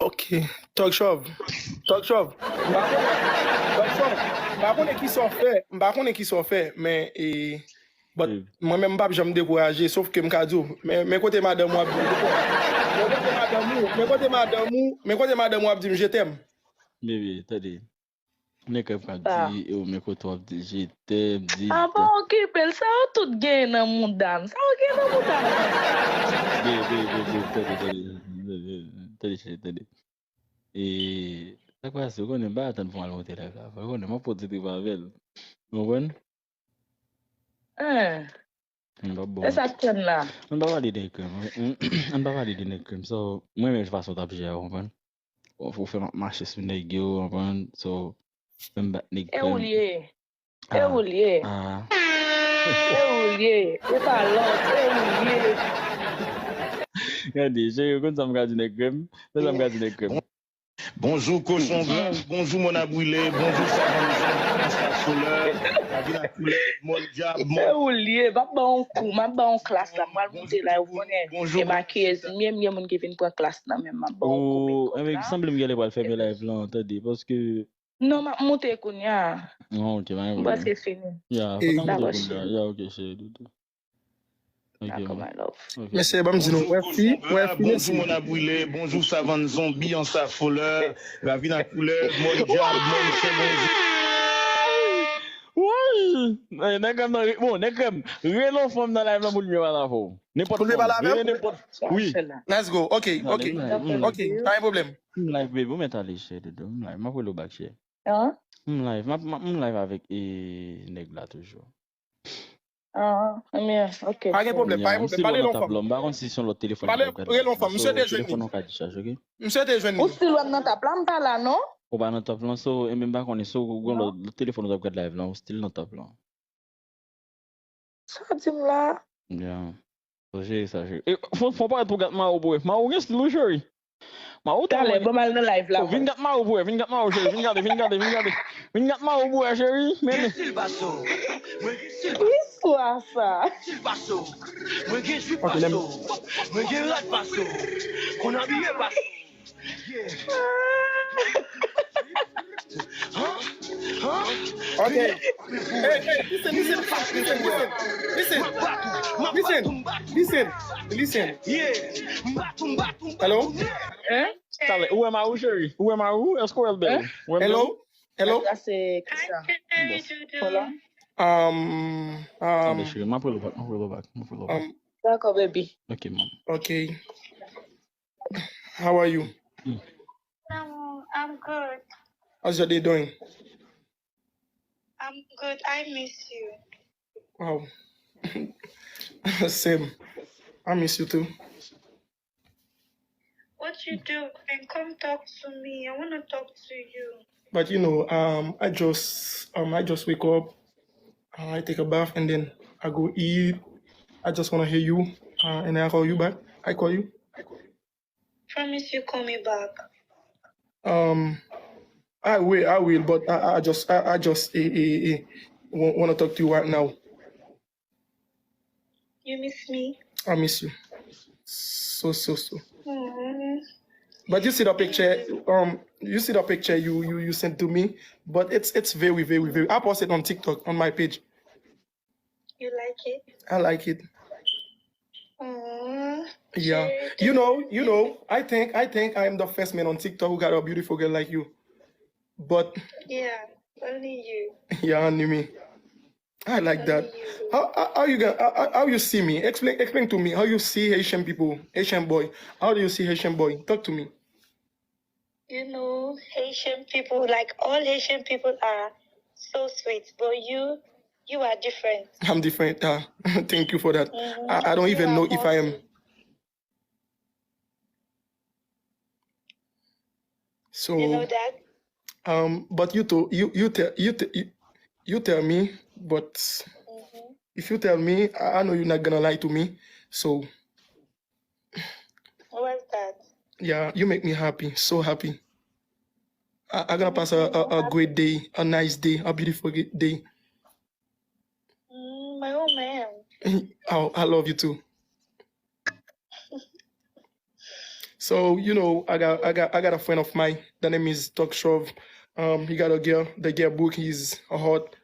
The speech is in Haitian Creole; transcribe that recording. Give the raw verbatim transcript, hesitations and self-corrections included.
Ok. Talk Shove. Talk Shove. M pa konnen, Talk Shove, m pa konnen ki sa w fè, m pa konnen ki sa w fè, men, e, but mwen menm m p ap janm dekouraje, sof ke m ka di w, men, men kote madanm ou ap di m, men kote madanm ou, men kote madanm ou, men kote madanm ou ap di m, je t'aime. Bebe, tande. Nèg krèm k ap di, e ou men kote w ap di, je t'aime, di. Ah, pa okipe l, sa yo tout genyen nan mouda m. Sa yo genyen nan mouda m konsa. Bebe, bebe, tande, tande, tande, tande, cheri, tande. E, sa k pase, ou konnen m pa atann pou m al monte live la. Ou konnen, m ap pote trip avè l. Ou konprann? Hein. M p ap ba w. E sa k tann la? Ann pa pale de nèg krèm. Ann pa pale de nèg krèm. So, mwen menm fason w t ap jere a, ou konprann? Ou, ou fè m ap mache sou nèg yo, ou konprann? So, fè m bat nèg krèm. E ou l ye? E ou l ye? E ou l ye? E pa lòt, e ou l ye? Gade, cheri, ou konn sa m ka di nèg krèm? Fè sa m ka di nèg krèm. Bonjou kochon gras, bonjou mòn a brile, bonjou savann zon, Frans la solè, ravin a koulè, mòn dyab, mòn. Se ou l ye, m ap ba w yon kou, m ap ba w yon klas la, m pral monte la, ou konnen, e makiyèz m ye, m gen moun ki vin pran klas nan men m, m ap ba w yon kou, men kòb la. Sanble m genlè pral fèmen live lan, tande, paske. Non, m ap monte kounye a. Non, ok, pa gen pwoblèm. M prèske fini. Ya, fò n monte kounye a. Ya, ok, cheri doudou. Ok, dakò, my love. Ok. Mesye, ban m di nou, wè fi, wè fi, mesye. Bonjou, mòn a brile, bonjou, savann zonbi, ansa folè, ravin a koulè, mòn dyab, mòn chen, bonjou. Woy! Eh, nèg krèm nan, bon, nèg krèm, rele yon fanm nan live lan pou l vin pale avè w. Nenpòt fanm, rele nenpòt, wi. Let's go, ok, ok, ok, pa gen pwoblèm. M live, baby, ou mèt ale, cheri doudou, m live, m ap rele w back, cheri. M live, m ap, m ap, m live avèk, eh, nèg la toujou. Ah, ebyen, ok. Pa gen pwoblèm, pa gen pwoblèm. Pale lè w fanm. M pa konn si se yon lòt telefòn ki ap gade. Pale lè w fanm. Misye te jwenn li. Telefòn ou ka dichaje, ok? Misye te jwenn li. Ou still wè m nan tap la, m pa la, non? Ou pa nan tap lan, so, e menm pa konnen, so, ou gon lòt, lòt telefòn ou t ap gade live lan, ou still nan tap lan. Sa w di m la? Ya. Fò jere sa, cheri. E, fò, fò parèt pou gad Mawou pou wè. Mawou gen stil, wi, cheri. Mawou talè, ban m al nan live la. Vin gad Mawou pou wè, vin gad Mawou, cheri. Vin gade, vin gade, vin gade. Vin gad Mawou pou wè, cheri. Men li. Gen stil pase w. Mwen gen stil pase w. Ki istwa sa? Stil pase w. Mwen gen jip pase w. Mwen gen rad pase w. Konn abiye pase w. Ok. Hey, hey, listen, listen, listen, listen, listen. Listen. Listen. Listen. Listen. Hello? Hein? Talè, ou wè Mawou, cheri? Ou wè Mawou? Èske w wè l bèl? Hein? Ou wè l bèl? Hello? Hello? Sa se kisa? Hola? Um, um, tande, cheri, m ap rele w back, m ap rele w back, m ap rele w back. Um, dakò, baby. Ok, man. Ok. How are you? Mm. I'm, I'm good. How's your day doing? I'm good. I miss you. Wow. Same. I miss you too. What you doing? Come talk to me. I wanna talk to you. But you know, um, I just, um, I just wake up. Uh, I take a bath and then I go eat. I just wanna hear you. Uh, and I call you back. I call you. Promise you call me back. Um, I will, I will, but I, I just, I, I just, eh, eh, eh, wa- wanna talk to you right now. You miss me? I miss you. So, so, so. Mm. But you see the picture, um, you see the picture you, you, you sent to me, but it's, it's very, very, very, I posted on TikTok, on my page. You like it? I like it. Aw. Yeah. Sure. You know, you know, I think, I think I am the first man on TikTok who got a beautiful girl like you. But yeah, only you. Yeah, only me. I like that. Only you. How, how, how you gonna, how, how, how you see me? Explain, explain to me how you see Haitian people, Haitian boy. How do you see Haitian boy? Talk to me. You know, Haitian people, like, all Haitian people are so sweet, but you, you are different. I'm different. Uh, thank you for that. Mm-hmm. I, I don't even know if I am. So, you know that? Um, but you too, you, you tell, you, te- you, you tell me, but mm-hmm. If you tell me, I, I know you're not gonna lie to me. So, what's that? Yeah, you make me happy, so happy. I, I'm gonna pass a, a, a great day, a nice day, a beautiful ge- day. Mm, my old man. Oh, I love you too. So, you know, I got, I got, I got a friend of mine. The name is Talk Shove. Um, he got a girl. The girl book is hot.